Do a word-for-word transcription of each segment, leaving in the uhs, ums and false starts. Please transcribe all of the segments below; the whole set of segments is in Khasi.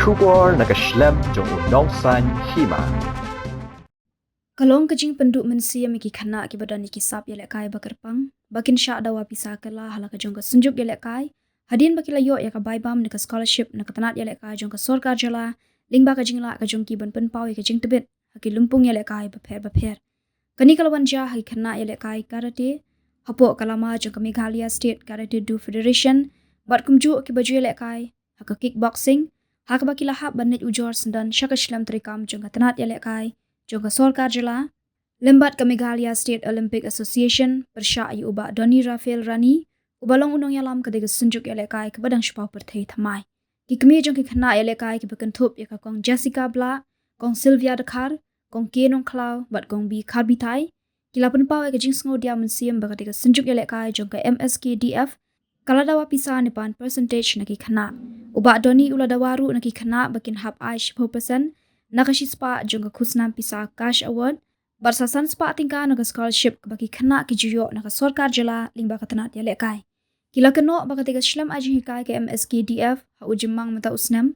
Khubor na ka shlem jong u Nongsaiñ Hima. Ka long ka jingpynduh mynsiem ïa ki khynnah kiba don ïa ki sap ïalehkai ba kyrpang ba kin shah dawa pisa kylla ha la ka jong ka synjuk ïalehkai hadien ba ki la ïoh ïa ka bai bam ne ka scholarship na ka tnat ïalehkai jong ka sorkar jylla lyngba ka jinglah ka jong ki ban pynpaw ïa ka jingtbit ha ki lympung ïalehkai bapher bapher. Kane ka la wan jia ha ki khynnah ïalehkai karate hapoh ka lama jong ka Meghalaya State Karate Do Federation bad kumjuh kiba ju ïalehkai ha ka kickboxing, ha kaba ki la hap ban leit ujor syndon sha ka shlem treikam jong ka tnat ïalehkai jong ka sorkar jylla lem bad ka Meghalaya State Olympic Association, pyrshah ïa u Bah Donny Raphael Rani uba long u nongïalam ka dei ka synjuk ïalehkai kaba dang shiphew pyrthei thymmai. Ki kmie jong ki khynnah ïalehkai kiba kynthup ïa ka Kong Jessica Blah, Kong Sylvia Dkhar, Kong K Nongkhlaw bad Kong B Kharbythai ki la pynpaw ïa ka jingsngewdiaw mynsiem ba ka dei ka synjuk ïalehkai jong ka M S K D F ka la dawa pisa ne pan percentage na ki khynnah. U Bah Donny u la dawa ruh na ki khynnah ba kin hap ai shiphew percent na ka shispah jong ka khusnam pisa cash award bad sa san spah tyngka na ka scholarship kaba ki khynnah ki ju ïoh na ka sorkar jylla lyngba ka tnat ïalehkai. Ki la kynnoh ba ka dei ka shlem ai jinghikai ka M S K D F ha u Jymmang mynta u snem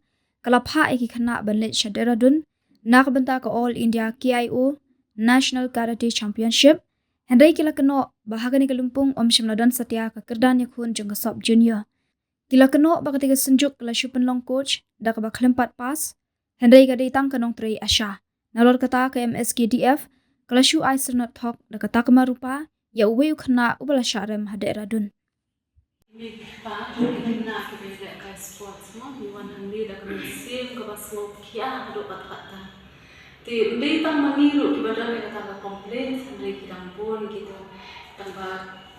ka la phah ïa ki khynnah ban leit sha Dehradun na ka bynta ka All India K I O National Karate Championship. Hynrei ki la kynnoh ba ha kane ka lympung ym shym la don satia ka kyrdan ïakhun jong ka sub junior. Ki la kynnoh ba ka dei ka synjuk ka la shu pynlong coach da kaba khlem pat pass, hynrei ka dei tang ka nongtrei asha. Nalor kata ka M S K D F ka la shu ai syrnod thok da ka takma rupa ïa uwei u khynnah uba la shah rem ha Dehradun. Ïa ki kpa jong ki khynnah kiba ïalehkai sports mo, ngi wan hangne da ka mynsiem kaba sngewkhia haduh katta katta. Te ym dei tang ma ngi ruh kiba don ïa kata ka complaint, hynrei ki dang bun kito tang ba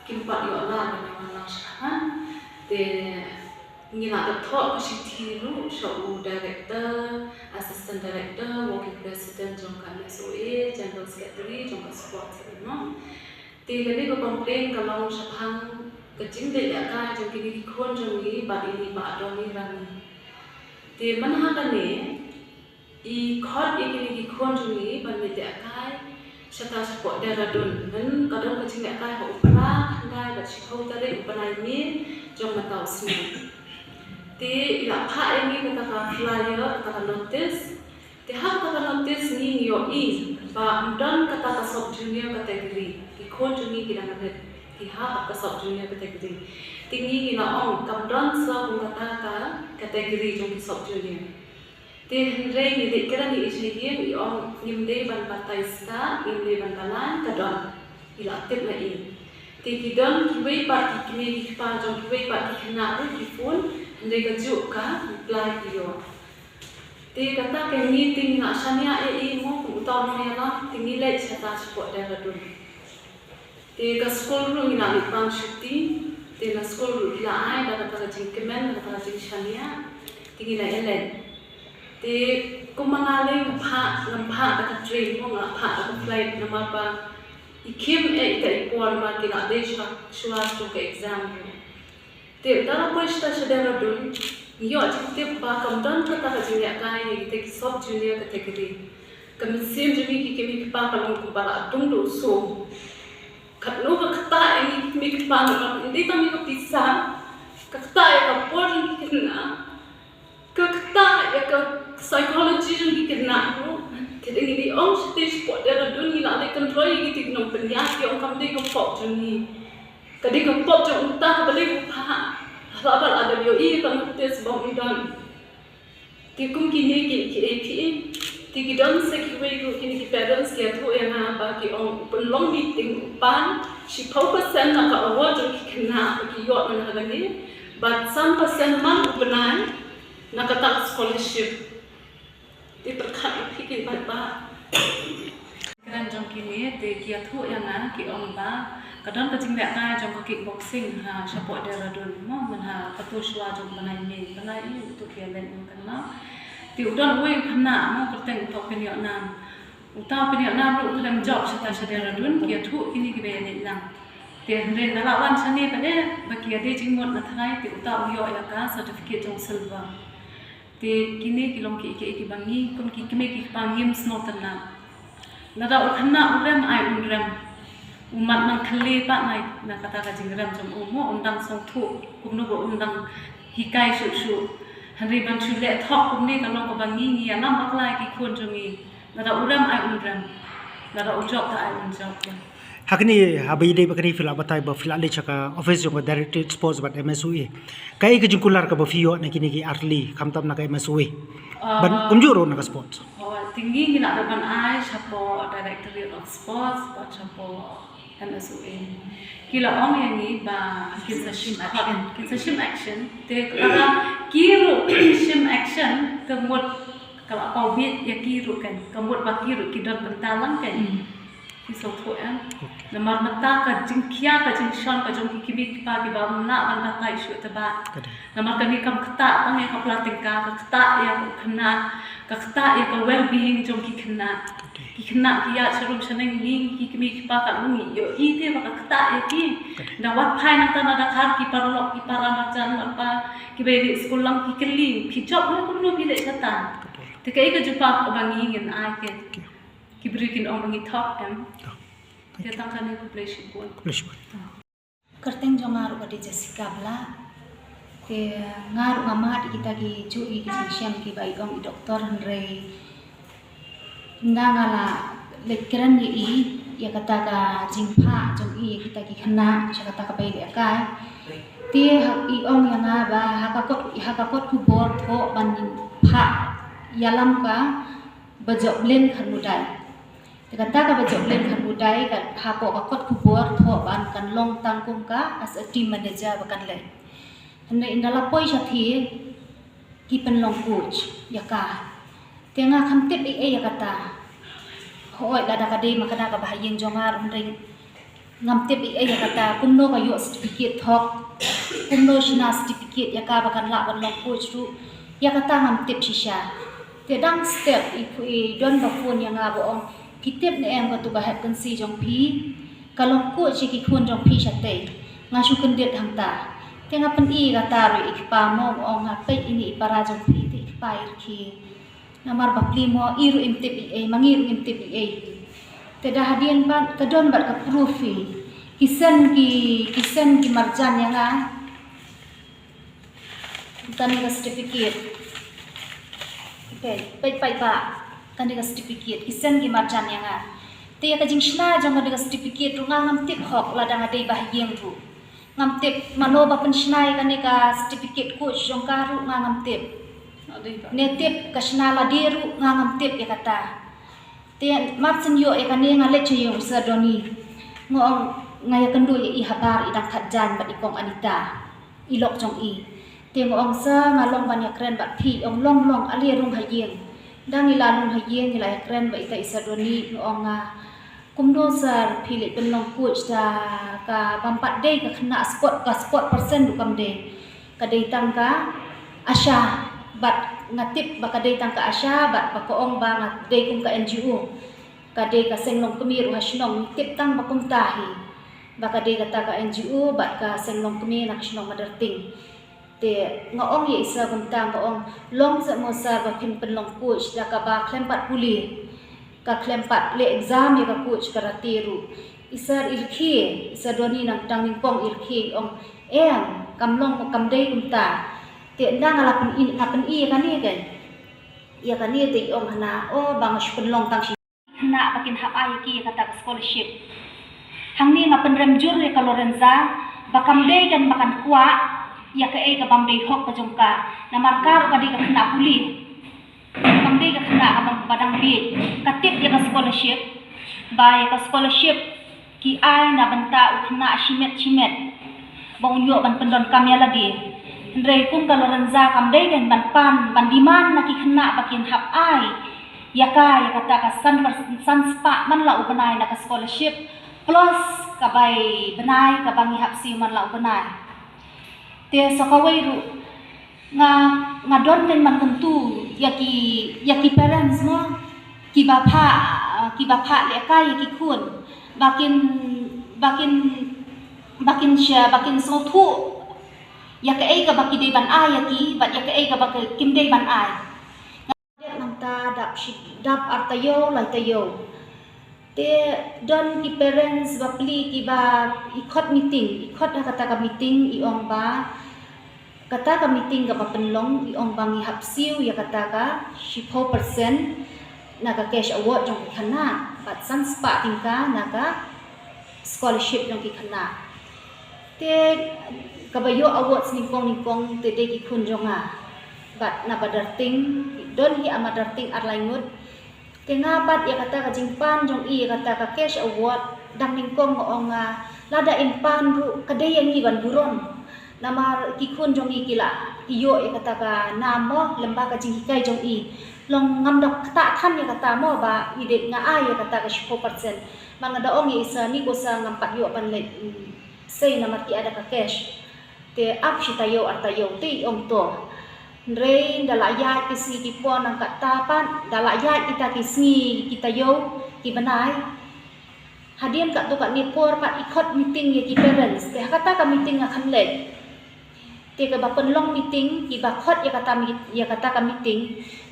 kim pat ïoh lad ban ïa wan lang shakhmat. Te ngi la dep thoh ka shithi ruh sha u director, assistant director, working president jong ka M S O A, general secretary jong ka sports, no. Te kane ka complaint ka long shaphang ka jingleit lehkai jong kine ki khun jong ngi bad ine i Bah Donny Rani. Te man ha kane i khot ïa kine ki khun jong ngi ban leit lehkai shata shapoh Dehradun. Ngan ka don ka jinglehkai ha u phra, khyndai bad shiphew tarik u bnai May jong mynta u snem. Te i la phah ïa ngi kata ka flyer, kata ka notice. Te ha kata ka notice ngi ngi ïohi ba ym don kata ka sub junior category. Ki khun jong ngi ki dang rit ki ha ka sub junior category. Te ngi ngi la ong kam don sa kum kata ka category jong ki sub junior. Te hynrei ngi dei kren ïa i sha ïing i ong ngim dei ban batai stad, ngim dei ban batai ka don. I la tip na i. Te ki don kiwei pat ki kmie ki kpa jong kiwei pat ki khynnah ruh ki phone, hynrei kajuh ka reply ki ïoh. Te kata ka ngi te ngi la shaniah ïa i mo kum uta u nongïalam, te ngi leit shata shapoh Dehradun. Te ka skul ruh ngi la leit pan shuti, te na skul ruh ki la ai da kata ka jingkmen, da kata ka jingshaniah, te ngi la ïaleit. Te kumba nga lei nga phah, ngam phah da ka train mo, nga phah da ka flight namar ba i khim eh ita i por namar ki la dei shuwa, shuwa jong ka exam ruh. Te ynda la poi shata sha Dehradun, ngi ïoh jingtip ba kam don kata ka jinglehkai ïa kita ki sub junior category. Ka mynsiem jong ngi ki kmie ki kpa ka long kumba la dung da u sum. Katno ka ktah ïa ngi ki kmie ki kpa namar ym dei tang ïa ka pisa, ka ktah ïa ka por jong ki khynnah. Ka ktah ïa ka psychology jong ki khynnah ruh. Te da ngi leit ong shatei shapoh Dehradun ngi la leit kynroi ïa kito ki nongpynïaid, ki ong kam dei ka pop jong ngi. Ka dei ka pop jong uta kaba leit u phah. Haba la dep ïohi ïa ka notice ba ym don. Te kum kine ki, ki, ki, te ki don sa kiwei ruh kine ki parents ki ïathuh ïa nga ba ki ong u pynlong meeting u pan shiphew percent na ka award jong ki khynnah ba ki ïoh man ha kane, bad san percent man u bnai na kata ka scholarship. Te pyrkhat ïa phi ki paidbah. Kren jong kine te ki ïathuh ïa nga ki ong ba ka don ka jinglehkai jong ka kickboxing ha shapoh Dehradun mo, man ha kato shuwa jong bnai May, bnai May uto ki ïaleit mo kynmaw. Te u don uwei u khynnah mo kyrteng uta u Pynïohnam. Uta u Pynïohnam ruh u khlem jop shata sha Dehradun, ki ïathuh kine kiba ïaleit lang. Te hynrei nga la wan shane pat de ba ki ïadei jingmut na tharai, te uta u ïoh ïa ka certificate jong silver. Te kine ki long kiei kiei kiba ngi kum ki kmie ki kpa ngim sngewtynnat. Lada u khynnah u rem ai un rem. U mat nang khlei pat na, na kata ka jingrem jong u mo, un dang sngewthuh kumno ba un dang hikai shuh shuh. Hynrei ban shu leh thok kumne ka long kaba ngi ngi ïalam bakla ïa ki khun jong ngi. Lada u rem ai un rem. Lada u jop te ai un jop. Ha kane, haba ïadei bad kane phi la batai ba phi la leit sha ka office jong ka Directorate Sports bad M S O A. Kaei ka jingkular kaba phi ïoh na kine ki artylli khamtam na ka M S O A? Ban kumjuh ruh na ka sports. Te ngi ngi lah ban ai shapoh Directorate of Sports bad shapoh M S O A. Ki la ong ïa ngi ba kin sa shim action. Kin sa shim action. Te lada ki ruh shim action te mut ka la paw bit ïa ki ruh kan. Ka mut ba ki ruh ki don bynta lang kan. Ki sngewthuh em. Namar mynta ka jingkhia ka jingshon ka jong ki kmie ki kpa kiba ym lah ban batai shuh te ba. Namar kane kam ktah tang ïa ka pla tyngka, ka ktah ïa u khynnah, ka ktah ïa ka well-being jong ki khynnah. Ki khynnah ki ïaid sharum shaneng, ngi ki kmie ki kpa ka ngi ïohi te ba ka ktah ïa ki. Da wat phai nangta na Dkhar, ki paralok ki para marjan marpa kiba ïaleh skul lang ki kylli, phi jop ne kumno phi leh kata. Te kaei ka jubab kaba ngi ngin ai, ki briew kin ong ba ngi thok em. Te tang kane, khublei shibun. Kyrteng jong nga ruh ka dei Jessica Blah. Te nga ruh nga mad ïa kita ki juh ïa ki jingshem kiba i ong i doktor, hynrei ynda nga la leit kren ïa i ïa kata ka jingphah jong i ïa kita ki khynnah sha kata kaba i lehkai, te i ong ïa nga ba ha ka kot, ha ka kot khubor thoh ban phah ïalam ka Bajop Blin Kharmudai. Te kata ka Bajop Blin Kharmudai ka hapoh ka kot khubor thoh ban kan long tang kum ka as a team manager ba kan leh. Hynrei ynda la poi shathie ki pynlong coach ïa ka. Te nga kham tip ei ei ïa kata. Hooid, lada ka dei ma kata kaba ha ïing jong nga ruh hynrei ngam tip ei ei ïa kata, kumno ka ïoh certificate thok, kumno shna certificate ïa ka ba kan lah ban long coach ruh. Ïa kata ngam tip shisha. Te dang step i phu i don ba phone ïa nga ba ong, phi tip ne em katu ka hep kynsi jong phi ka long coach ïa ki khun jong phi shatei. Nga shu kyndit hangta. Te nga pyni kata ruh i kpa mo, ong nga, peit ine i para jong phi, te i kpa i rkhie. Namar ba pli mo, i ruh im tip ei ei, ma ngi ruh im tip ei ei. Te da hadien pat ka don bad ka proof hi. Ki send ki, ki send ki marjan ïa nga. Kane ka certificate. Peit, peit, peit ba kane ka certificate ki send ki marjan ïa nga. Te ïa ka jingshna jong kane ka certificate ruh nga ngam tip hok lada nga dei ba ha ïing ruh. Ngam tip mano ba pynshna ïa kane ka certificate coach jong ka ruh nga ngam tip. Ne tip ka shna lade ruh nga ngam tip ïa kata. Te mar shen ïoh ïa kane nga leit sha ïing u Sir Donny. Nga ong nga ïakynduh ïa i habar i dang khatjan bad i kong Anita, i lok jong i. Te nga ong Sir, nga long ban ïakren bad phi. Ong long long, ale rung ha ïing. Dang i la rung ha ïing i la ïakren bad ita i Sir Donny, nga ong nga, kumno Sir phi leit pynlong coach da kaba ym pat dei ka khynnah sport, ka sport person ruh kam dei. Ka dei tang ka ASHA, bad nga tip ba ka dei tang ka ASHA, bad ba ka ong ba nga dei kum ka NGO. Ka dei ka seng longkmie ruh ha shnong, tip tang ba kumta hi. Ba ka dei kata ka NGO bad ka seng longkmie na ka shnong Madarting. Te nga ong ïa i Sir kumta, nga ong long seh mo Sir ba phin pynlong coach da kaba khlem pat pule, ka khlem pat leh exam ïa ka coach karate ruh. I Sir i rkhie, i Sir Donny nangta nyngkong i rkhie, i ong em, kam long, kam dei kumta. Te ynda nga la pyni, nga pyni ïa kane kan, ïa kane te i ong hana, o ba nga shu pynlong tang shi khynnah ba kin hap ai ïa ki ïa kata ka scholarship. Hangne nga pynrem jur ïa ka Lorenza ba kam dei kan ba kan kwah ïa kaei ka bym dei hok ka jong ka. Namar ka ruh ka dei ka khynnah pule. Kam dei ka khynnah ka ba dang bieit. Ka tip ïa ka scholarship, ba ïa ka scholarship ki ai na bynta u khynnah shimet shimet ba un ïoh ban pyndonkam ïa lade. Hynrei kum ka Lorenza kam dei kan ban pan, ban demand na ki khynnah ba kin hap ai ïa ka, ïa kata ka san, san spah man la u bnai na ka scholarship, plus ka bai bnai kaba ngi hap siew man la u bnai. Te sa kawei ruh nga, nga don lem ban kyntu ïa ki, ïa ki parents mo, kiba phah, kiba phah lehkai ïa ki khun ba kin, ba kin, ba kin sha, ba kin sngewthuh ïa kaei kaba ki dei ban ai ïa ki bad ïa kaei kaba kim dei ban ai. Dep nangta dap shi, dap ar taïew lai taïew. Te don ki parents bapli kiba i khot meeting, i khot ha kata ka meeting i ong ba Kata ka meeting kaba pynlong i ong ba ngi hap siew ïa kata ka shiphew percent na ka cash award jong ki khynnah bad san spah tyngka na ka scholarship jong ki khynnah. Te kaba ïoh award nyngkong nyngkong te dei ki khun jong nga. Bad na Badarting, don hi a Madarting ar lai ngut. Te nga bat ïa kata ka jingpan jong i ïa kata ka cash award, dang nyngkong nga ong nga, lada im pan ruh ka dei ïa ngi ban burom. Namar ki khun jong i ki la ïoh ïa kata ka nam mo, lem bad ka jinghikai jong i. Long ngam da ktah than ïa kata mo ba i dei nga ai ïa kata ka shiphew percent. Ba nga da ong ïa i sa ni ko sa ngam pat ïoh ban leit, mm, sei namar ki ai da ka cash. Te ap shi taïew ar taïew te i ong to. Hynrei da la ïaid ki sngi ki por nangta pat, da la ïaid kita ki sngi ki taïew ki bnai. Hadien katto katne por pat i khot meeting ïa ki parents. Te ha kata ka meeting nga khlem leit. Te kaba pynlong meeting, kiba khot ïa kata mi-, ïa kata ka meeting,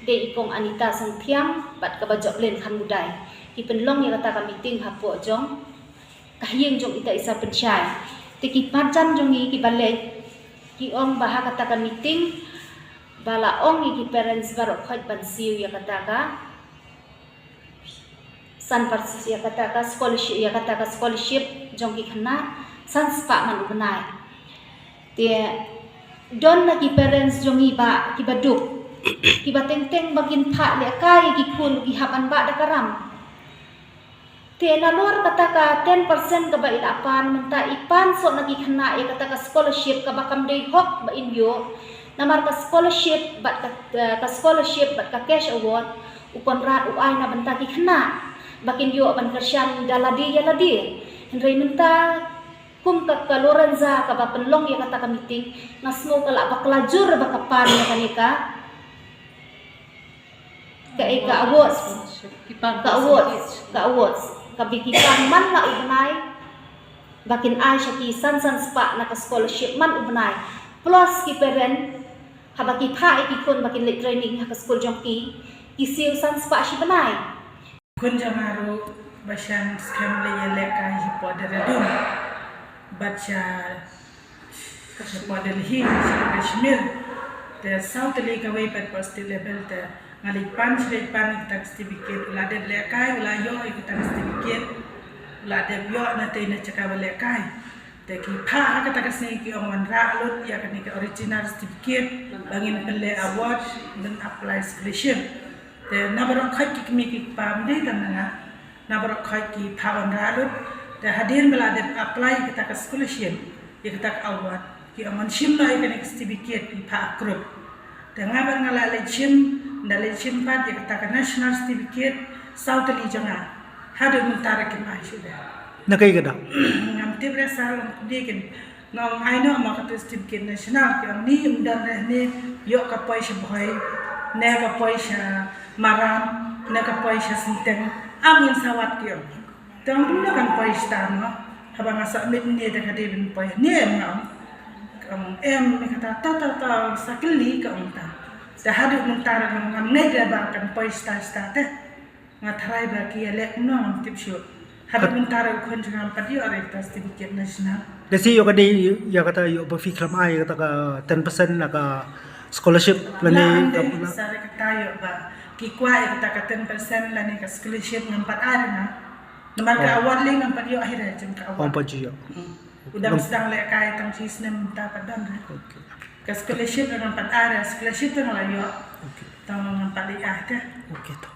dei i kong Anita Sangthiang bad kaba Joplin Khanmudai. Ki pynlong ïa kata ka meeting hapoh jong ka ïing jong ita i Sar Pynshai. Te ki marjan jong ngi kiba leit, ki ong ba ha kata ka meeting ba la ong ïa ki parents baroh khoit ban siew ïa kata ka san percent, ïa kata ka scholarship, ïa kata ka scholarship jong ki khynnah san spah man u bnai. Te don na ki parents jong ngi ba kiba duk, kiba teng teng ba kin phah lehkai ïa ki khun, ki hap ban bah da ka ram. Te nalor kata ka ten percent kaba i la pan, mynta i pan shuh na ki khynnah ïa kata ka scholarship kaba kam dei hok ba in ïoh. Namar ka scholarship bad ka, eh, ka scholarship bad ka cash award, u Conrad u ai na bynta ki khynnah ba kin ïoh ban kyrshan da lade ïa lade. Hynrei mynta kum ka, ka Lorenza kaba pynlong ïa kata ka meeting, nga sngew ka la bakla jur ba ka pan ïa kane ka Ka, eh, ka awards. Ki pan ka awards, percentage. Ka awards. Ka bi ki pan man la u bnai, ba kin ai sha ki san san spah na ka scholarship man u bnai. Plus ki parent, haba ki phah ïa ki khun ba kin leit training ha ka skul jong ki, ki siew san spah shi bnai. Khun jong nga ruh ba shang skhem leit ïalehkai hapoh Dehradun. Bad sha Sha Delhi, sha Kashmir. Te saw tylli kawei pat hapoh state level te nga leit pan, sha leit pan ïa kata ka certificate, u la dep lehkai, u la ïoh ïa kata ka certificate, u la dep ïoh na tei na jaka ba lehkai. Te ki phah ha kata ka sngi ki ong wanrah lut ïa kane ka original certificate ba ngin pynleh award, ban apply scholarship. Te na baroh khoit ki kmie ki kpa, ym dei tang na nga, na baroh khoit ki phah wanrah lut. Te hadien ba la dep apply ïa kata ka scholarship, ïa kata ka award, ki ong ngan shim noh ïa kane ka certificate, ki phah approve. Te nga bad nga la leit shim, da leit shim pat ïa kata ka national certificate, saw tylli jong nga. Haduh mynta ruh kim ai shuh de. Na kaei ka daw? Ngam tip re sir, ngam tip de kin Nga ong ai noh ma kata certificate national, ki ong ni ym don re, ne ïoh ka poi sha Bhoi, ne ka poi sha Maram, ne ka poi sha Synteng, am ngin sa wad, ki ong. Te ong kumno kan poi shata mo, haba nga submit ne te ka dei ban poi, ne em, nga ong. Ka ong em, ne kata, ta ta ta, sa kylli, ka ong ta. Te haduh mynta ruh ngam ngeit re ba kan poi shata shata te. Nga tharai ba ki ïaleh kumno ngam tip shuh. Haduh mynta ruh u khun jong nga ngam pat ïoh re kata certificate national. Da shi ïoh ka dei ïa kata ïoh ba phi khlem ai ïa kata ka ten percent na ka scholarship lane. Nga ym dei ka sa re kata ïoh ba ki kwah ïa kata ka ten percent lane ka scholarship, ngam pat ai re nga. Namar ka award lei ngam pat ïoh hi re jong ka award. Ngam pat ju ïoh. Hmm. U dang sdang lehkai tang shi snem, mynta pat don re. Okay. Ka scholarship ngam pat ai re, scholarship te nga la ïoh. Okay. Tang ngam pat leit ai te. Okay to.